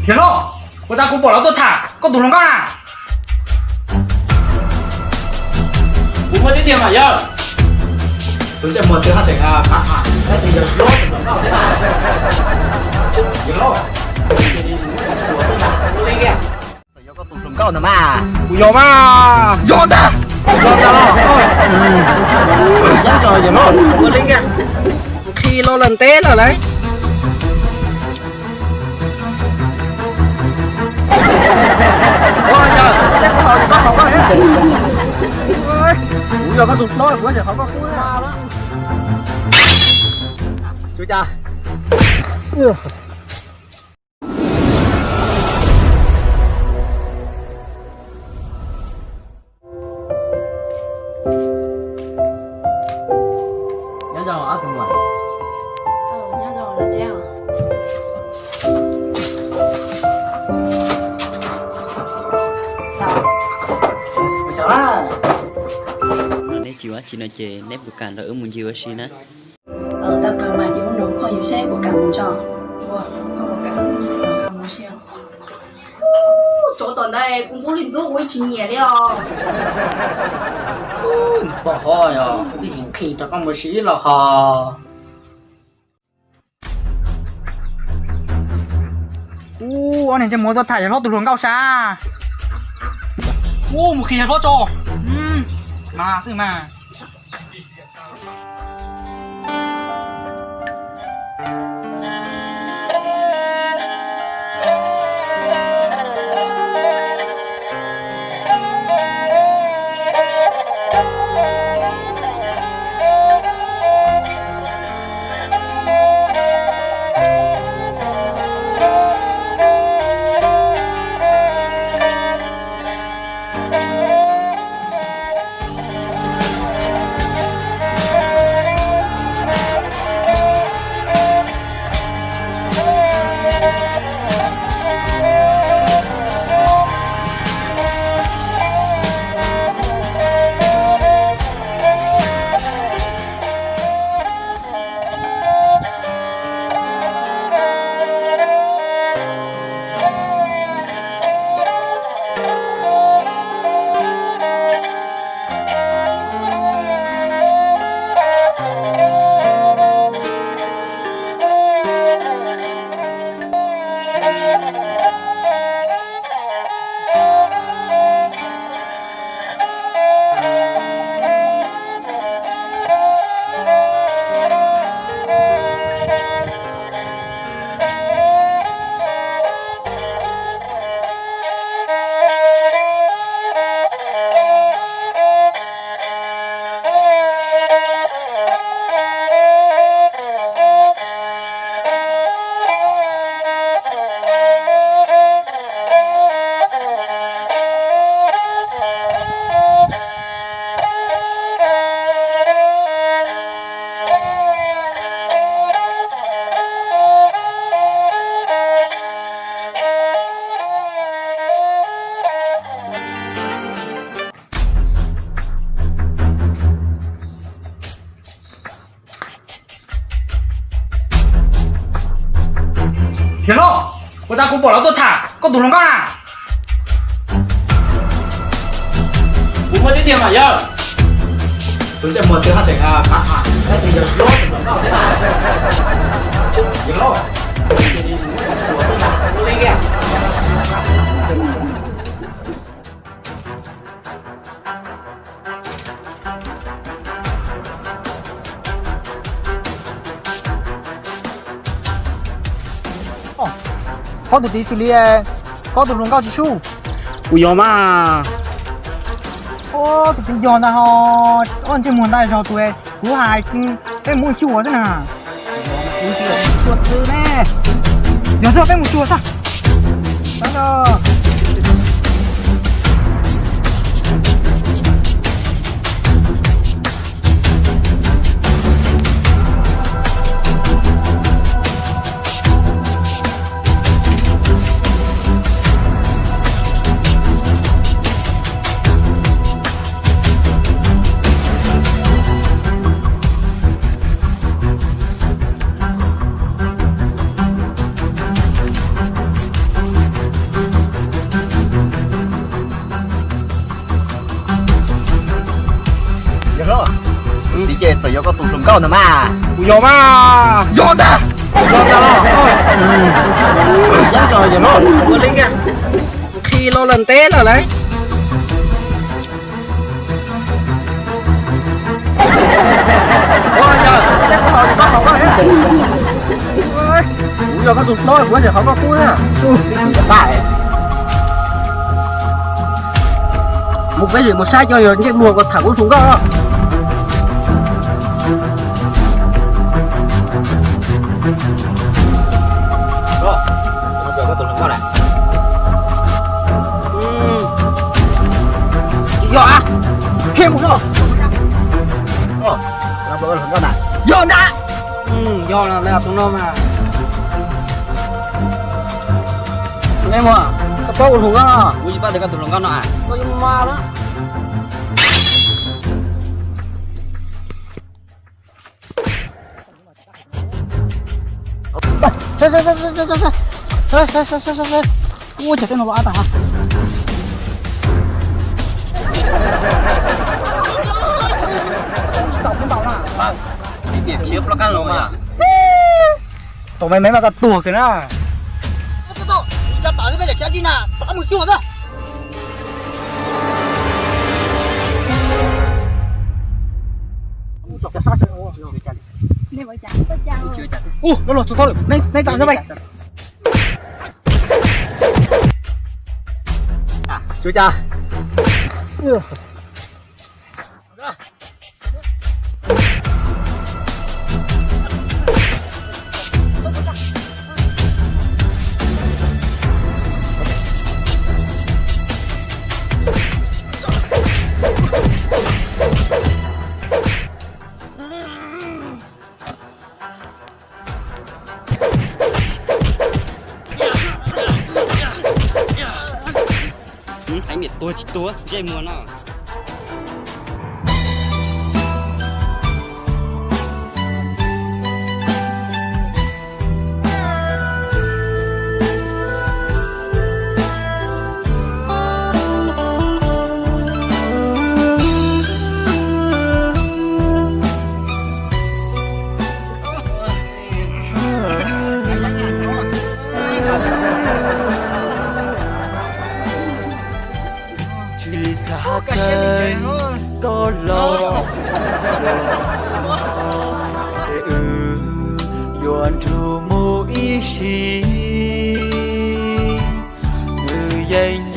Yawg hlob, ua cas kuv pom lawv tuaj tham koj tus hluas nkauj na? Kuv muaj tseeb tiag mas yawg. Tus ntsej muag twg ho tseem pab tham leej twg yawg hlob tus hluas nkauj thiab na? Yawg hlob, ua li tiag, txawm yog koj tus hluas nkauj ntag mas. Kuv yog mas. Yog ntag. Yog ntag. Yeeb tso yawg hlob. Ua li tiag, nqhis los lawm ntev lawm lauj. Kuv yog koj tus hlob, kuv yog koj. Nyob zoo ob tug muam. Nyob zoo lawm thiab. No neb tsis ua dab tsi no ces neb puas kam nrog wb mus ncig ua si na? Tau kawg mas, ces wb nrog phooj ywg saib puas kam mus tso. Tsov tom ntawd kuv ntxub li ntxub kuv tsis nyiam li os. Nws pom hov yog tij sim nqhis rau koj mus si los hos. Ub, ob niag ntsej muag tuaj tham yawg hlob tus hluas nkauj sas. Ub, mus qhia yawg hlob tso. Mas xwb mas. Yawg hlob, ua cas kuv pom lawv tuaj tham koj tus hluas nkauj na? Kuv muaj tseeb tiag mas yawg. Tus ntsej muag twg ho tseem pab tham leej twg yawg hlob tus hluas nkauj thiab na? Yawg hlob, ua li tiag, Ob tug tij xws li koj tus hluas nkauj tsis sub. Kuv yog mas. Ob tug tij yog ntag ho, ob ntsej muag ntag zog tus kuv hais, peb mus xyuas xwb na. Yog xwb peb mus xyuas xwb. Yog koj tus hluas nkauj ntag mas. Kuv yog mas. Yog ntag. Yog ntag. Yeeb tso yog no. Ua li nqhis los lawm ntev lawm lauj. Kuv yog koj tus hlob, kuv tseem qhov koj kub na. Mus peb mus saib cov yog ntsej muag kom tham kuv hluas nkauj. Yog a, khiav mus no. Yog ntag. Yog ntag. Tus no mas. Ntsej muag, koj paub kuv hluas nkauj no? Kuv tsis paub tias koj tus hluas nkauj no a. Koj yuav mus mas na. Ua cas tej no los ab tag. Tsis tau, tsis tau na. Tau me me mas koj tuag kiag na. Ua, los los txog tau lawm, nej tau nyob peb. Tsuas cas. Heev niam tuag tsis tuag ntsej muag no. Tsis xav txeeb koj los, ces wb yuav nrug mus ib sim. Nws yeej